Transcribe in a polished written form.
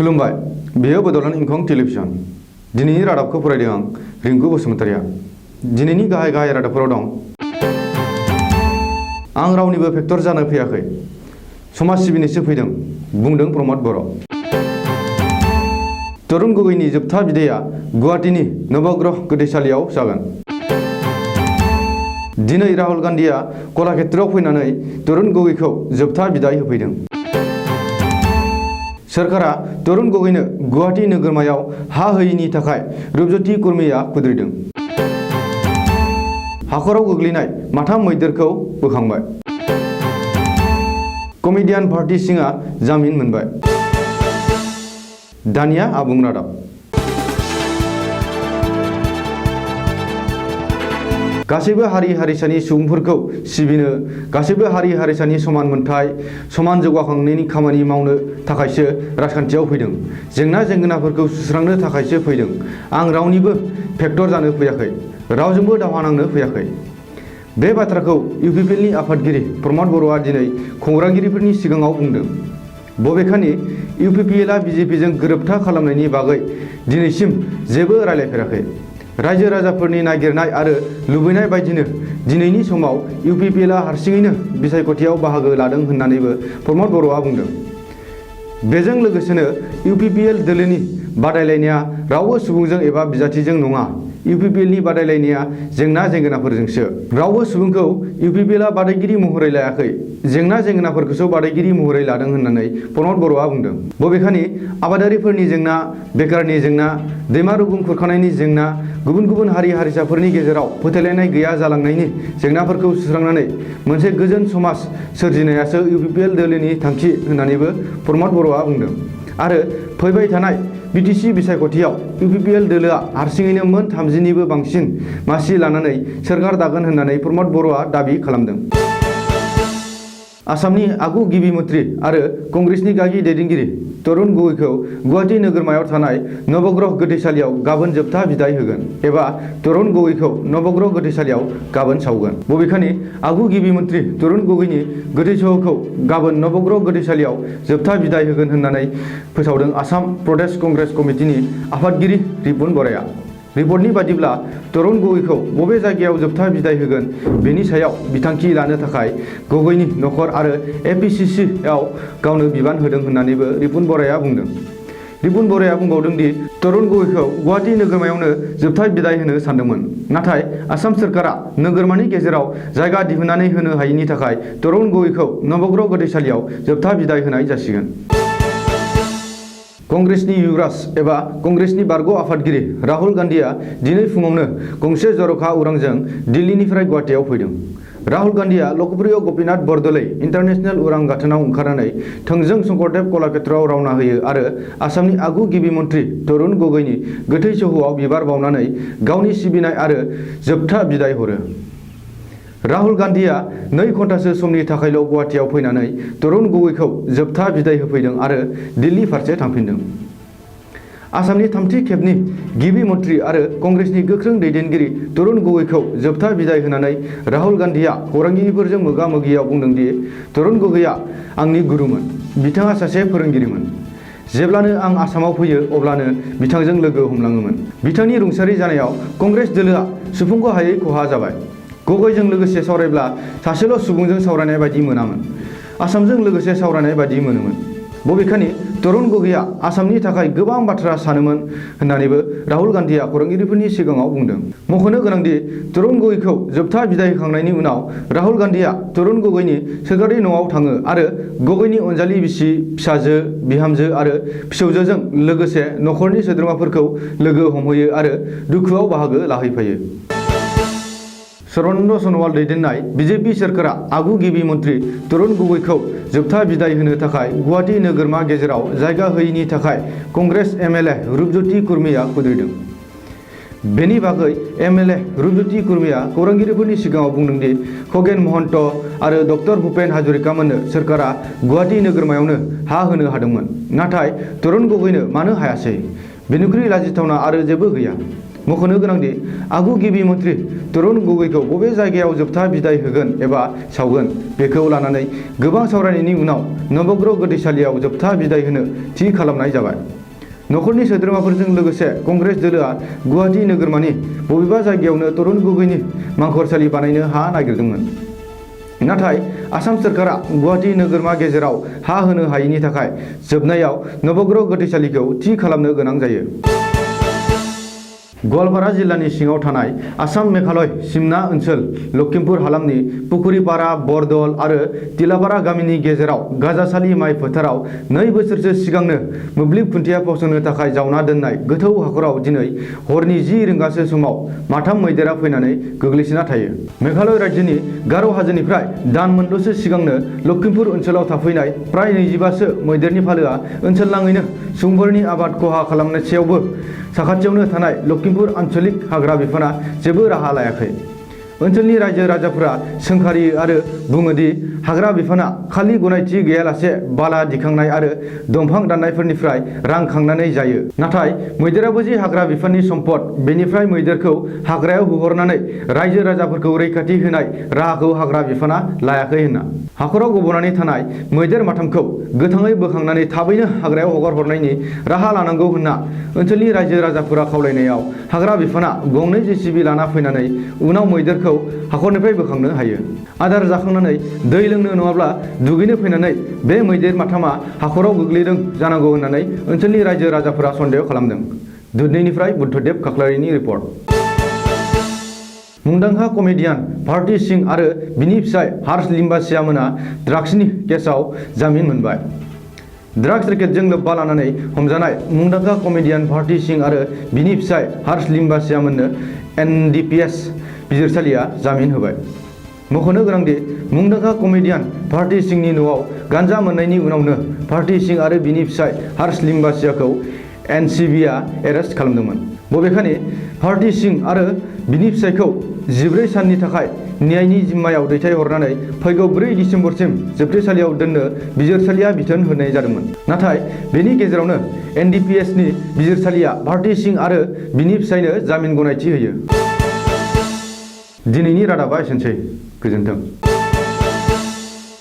खुलुमबाय बेयो बड'लेण्ड इंखं टेलिभिजन दिनैनि रादाबखौ फरायदों आं रिंकु बसुमतारिया दिनैनि गाहाय रादाबफोराव दं आं रावनिबो फेक्टर जानो फैयाखै समाज सिबिनोसो फैदों बुंदों प्रमद बर' तरुण गगैनि जोबथा बिदाइया गुवाहाटीनि नवग्रह गोदैसालियाव जागोन दिनै राहुल गान्धीया कलाक्षेत्रआव फैनानै तरुण गगैखौ जोबथा बिदाइ होफैदों सरकारा तरुण गगैनो गुवाहाटी नोगोरमायाव हा होयैनि थाखाय रूपज्योति कुर्मीया खुद्रिदों हाखराव गोग्लैनाय माथाम मैदेरखौ बोखांबाय कमेडियान भारती सिंहआ जामिन मोनबाय दानिया आबुं रादाब गासैबो हारि हारिसानि सुबुंफोरखौ सिबिनो गासैबो हारि हारिसानि समान मोनथाय समान जौगाखांनायनि खामानि मावनो थाखायसो राजखान्थियाव फैदों जेंना जेंगोनाफोरखौ सुस्रांनो थाखायसो फैदों आं रावनिबो फेक्टर जानो फैयाखै रावजोंबो दावहा नांनो फैयाखै बे बाथ्राखौ इउपिपिएलनि आफादगिरि प्रमद बर'आ दिनै खौरांगिरिफोरनि सिगाङाव बुंदों बबेखानि इउपिपिएलआ बिजेपिजों गोरोबथा खालामनायनि बागै दिनैसिम जेबो रायलायफेराखै रायजो राजाफोरनि नागिरनाय आरो लुबैनाय बायदिनो दिनैनि समाव इउपिपिएलआ हारसिङैनो बिसायख'थियाव बाहागो लादों होननानैबो प्रमद बर'आ बुंदों बेजों लोगोसेनो इउपिपिएल दोलोनि बादायलायनाया रावबो सुबुंजों एबा बिजाथिजों नङा इउपिपिएलनि बादायलायनाया जेंना जेंगोनाफोरजोंसो रावबो सुबुंखौ इउपिपिएलआ बादायगिरि महरै लायाखै जेंना जेंगोनाफोरखौसो बादायगिरि महरै लादों होननानै प्रमद बर'आ बुंदों बबेखानि आबादारिफोरनि जेंना बेकारनि जेंना दैमा रुगुं खुरखानायनि जेंना गुबुन गुबुन हारि हारिसाफोरनि गेजेराव फोथायलायनाय गैया जालांनायनि जेंनाफोरखौ सुस्रांनानै मोनसे गोजोन समाज सोरजिनायासो इउपिपिएल दोलोनि थांखि होननानैबो प्रमद बर'आ बुंदों आरो फैबाय थानाय बिटिसि बिसायख'थियाव इउपिपिएल दोलोआ हारसिङैनो मोन 30निबो बांसिन मासि लानानै सोरखार दागोन होननानै प्रमद बर'आ दाबि खालामदों आसामनि आगु गिबि मन्त्रि आरो कंग्रेसनि गागि दैदेनगिरि तरुण गगैखौ गुवाहाटी नोगोरमायाव थानाय नवग्रह गोथैसालियाव गाबोन जोबथा बिदाइ होगोन एबा तरुण गगैखौ नवग्रह गोथैसालियाव गाबोन सावगोन बबेखानि आगु गिबि मन्त्रि तरुण गगैनि गोथै सह'खौ गाबोन नवग्रह गोथैसालियाव जोबथा बिदाइ होगोन होननानै फोसावदों आसाम प्रदेश कंग्रेस कमिटिनि आफादगिरि रिपुन बराया रिपर्टनि बादिब्ला तरुण गगैखौ बबे जायगायाव जोबथा बिदाइ होगोन बेनि सायाव बिथांखि लानो थाखाय गगैनि नखर आरो एपिसिसिआव गावनो बिबान होदों होननानैबो रिपुन बराया बुंदों रिपुन बराया बुंबावदों दि तरुण गगैखौ गुवाहाटी नोगोरमायावनो जोबथा बिदाइ होनो सानदोंमोन नाथाय आसाम सोरखारा नोगोरमानि गेजेराव जायगा दिहुननानै होनो हायैनि थाखाय तरुण गगैखौ नवग्रह गोथैसालियाव जोबथा बिदाइ होनाय जासिगोन कंग्रेसनि युवराज एबा कंग्रेसनि बारग' आफादगिरि राहुल गान्धीया दिनै फुङावनो गंसे जर'खा उरांजों दिल्लीनिफ्राय गुवाहाटीयाव फैदों राहुल गान्धीया लकप्रिय गपिनाथ बरदलै इन्टारनेशनेल उरां गाथोनाव ओंखारनानै थोंजों शंकरदेव कलाक्षेत्रआव रावना होयो आरो आसामनि आगु गिबि मन्त्रि तरुण गगैनि गोथै सह'आव बिबार बावनानै गावनि सिबिनाय आरो जोबथा बिदाइ हरो राहुल गान्धीया 2 घन्टासो समनि थाखायल' गुवाहाटीयाव फैनानै तरुण गगैखौ जोबथा बिदाइ होफैदों आरो दिल्ली फारसे थांफिनदों आसामनि थामथि खेबनि गिबि मन्त्रि आरो कंग्रेसनि गोख्रों दैदेनगिरि तरुण गगैखौ जोबथा बिदाइ होनानै राहुल गान्धीया खौरांगिरिफोरजों मोगा मोगियाव बुंदों दि तरुण गगैया आंनि गुरुमोन बिथाङा सासे फोरोंगिरिमोन जेब्लानो आं आसामाव फैयो अब्लानो बिथांजों लोगो हमलाङोमोन बिथांनि रुंसारि जानायाव कंग्रेस दोलोआ सुफुंखौ हायै खहा जाबाय गगैजों लोगोसे सावरायब्ला सासेल' सुबुंजों सावरायनाय बायदि मोनामोन आसामजों लोगोसे सावरायनाय बायदि मोनोमोन बबेखानि तरुण गगैया आसामनि थाखाय गोबां बाथ्रा सानोमोन होननानैबो राहुल गान्धीया खौरांगिरिफोरनि सिगाङाव बुंदों मख'नो गोनांदि तरुण गगैखौ जोबथा बिदाइ होखांनायनि उनाव राहुल गान्धीया तरुण गगैनि सोरखारि न'आव थाङो आरो गगैनि अनजालि बिसि फिसाजो बिहामजो आरो फिसौजोजों लोगोसे नखरनि सोद्रोमाफोरखौ लोगो हमहैयो आरो दुखुआव बाहागो लाहैफायो सर्बानन्द सन'वाल दैदेननाय बिजेपि सोरखारा आगु गिबि मन्त्रि तरुण गगैखौ जोबथा बिदाइ होनो थाखाय गुवाहाटी नोगोरमा गेजेराव जायगा होयैनि थाखाय कंग्रेस एमएलए रूपज्योति कुर्मीया खुद्रिदों बेनि बागै एमएलए रूपज्योति कुर्मीया खौरांगिरिफोरनि सिगाङाव बुंदों दि खगेन महन्त आरो डक्टर भुपेन हाजरिकामोननो सोरखारा गुवाहाटी नोगोरमायावनो हा होनो हादोंमोन नाथाय तरुण गगैनो मानो हायासै बेनिख्रुइ लाजिथावना आरो जेबो गैया मख'नो गोनांदि आगु गिबि मन्त्रि तरुण गगैखौ बबे जायगायाव जोबथा बिदाय होगोन एबा सावगोन बेखौ लानानै गोबां सावरायनायनि उनाव नवग्रह गोथैसालियाव जोबथा बिदाय होनो थि खालामनाय जाबाय। नखरनि सोद्रोमाफोरजों लोगोसे कंग्रेस दोलोआ गुवाहाटी नोगोरमानि बबेबा जायगायावनो तरुण गगैनि मांखरसालि बानायनो हा नागिरदोंमोन। नाथाय आसाम सोरखारा गुवाहाटी नोगोरमा गेजेराव हा होनो हायैनि थाखाय जोबनायाव नवग्रह गोथैसालिखौ थि खालामनो गोनां जायो। गवालपारा जिल्लानि सिङाव थानाय आसाम मेघालय सिमना ओनसोल लखिमपुर हालामनि पुखुरिपारा बरदल आरो तिलापारा गामिनि गेजेराव गाजासालि माइ फोथाराव 2 बोसोरसो सिगांनो मोब्लिब खुन्थिया फसंनो थाखाय जावना दोननाय गोथौ हाखराव दिनै हरनि 10 रिंगासो समाव माथाम मैदेरा फैनानै गोग्लैसोना थायो। मेघालय राज्योनि गार' हाजोनिफ्राय दान मोनद'सो सिगांनो लखिमपुर ओनसोलाव थाफैनाय प्राय 25सो मैदेरनि फालोआ ओनसोल नाङैनो सुबुंफोरनि आबाद खहा खालामनायसेयावबो साखाथियावनो थानाय लखिमपुर आन्चलिक हाग्रा बिफाना जेबो राहा लायाखै। ओनसोलनि रायजो राजाफोरा सोंखारियो आरो बुङो दि हाग्रा बिफाना खालि गनायथि गैयालासे बाला दिखांनाय आरो दंफां दाननायफोरनिफ्राय रां खांनानै जायो। नाथाय मैदेराबो जे हाग्रा बिफाननि सम्पद, बेनिफ्राय मैदेरखौ हाग्रायाव होहरनानै रायजो राजाफोरखौ रैखाथि होनाय राहाखौ हाग्रा बिफाना लायाखै होनना हाखराव गबनानै थानाय मैदेर माथामखौ गोथाङै बोखांनानै थाबैनो हाग्रायाव हगार हरनायनि राहा लानांगौ होनना ओनसोलनि रायजो राजाफोरा खावलायनायाव हाग्रा बिफाना गंनै जेसिबि लाना फैनानै उनाव मैदेरखौ हाखरनिफ्राय बोखांनो हायो। आदार जाखांनानै दै लोंनो नङाब्ला दुगैनो फैनानै बे मैदेर माथामा हाखराव गोग्लैदों जानांगौ होननानै ओनसोलनि रायजो राजाफोरा सन्देह खालामदों। दुधनैनिफ्राय बुद्धदेब खाख्लारिनि रिपर्ट। मुंदांखा कमेडियान भारती सिंह आरो बिनि फिसाय हर्ष लिम्बाचिया मोना ड्राग्सनि केसआव जामिन मोनबाय। ड्राग्स रेकेटजों लोब्बा लानानै हमजानाय मुंदांखा कमेडियान भारती सिंह आरो बिनि फिसाय हर्ष लिम्बाचिया मोननो NDPS बिजिरसालिया जामिन होबाय। मख'नो गोनांदि मुंदांखा कमेडियान भारती सिंहनि न'आव गान्जा मोननायनि उनावनो भारती सिंह आरो बिनि फिसाय हर्ष लिम्बाचियाखौ NCBआ एरेस्ट खालामदोंमोन। बबेखानि भारती सिंह आरो बिनि फिसायखौ 14 साननि थाखाय न्यायनि जिम्मायाव दैथायहरनानै फैगौ 4 दिसेम्बरसिम जोबथेसालियाव दोननो बिजिरसालिया बिथोन होनाय जादोंमोन। नाथाय बेनि गेजेरावनो NDPSनि बिजिरसालिया भारती सिंह आरो बिनि फिसायनो जामिन गनायथि होयो। दिनैनि रादाबा एसेनोसै। गोजोन्थों।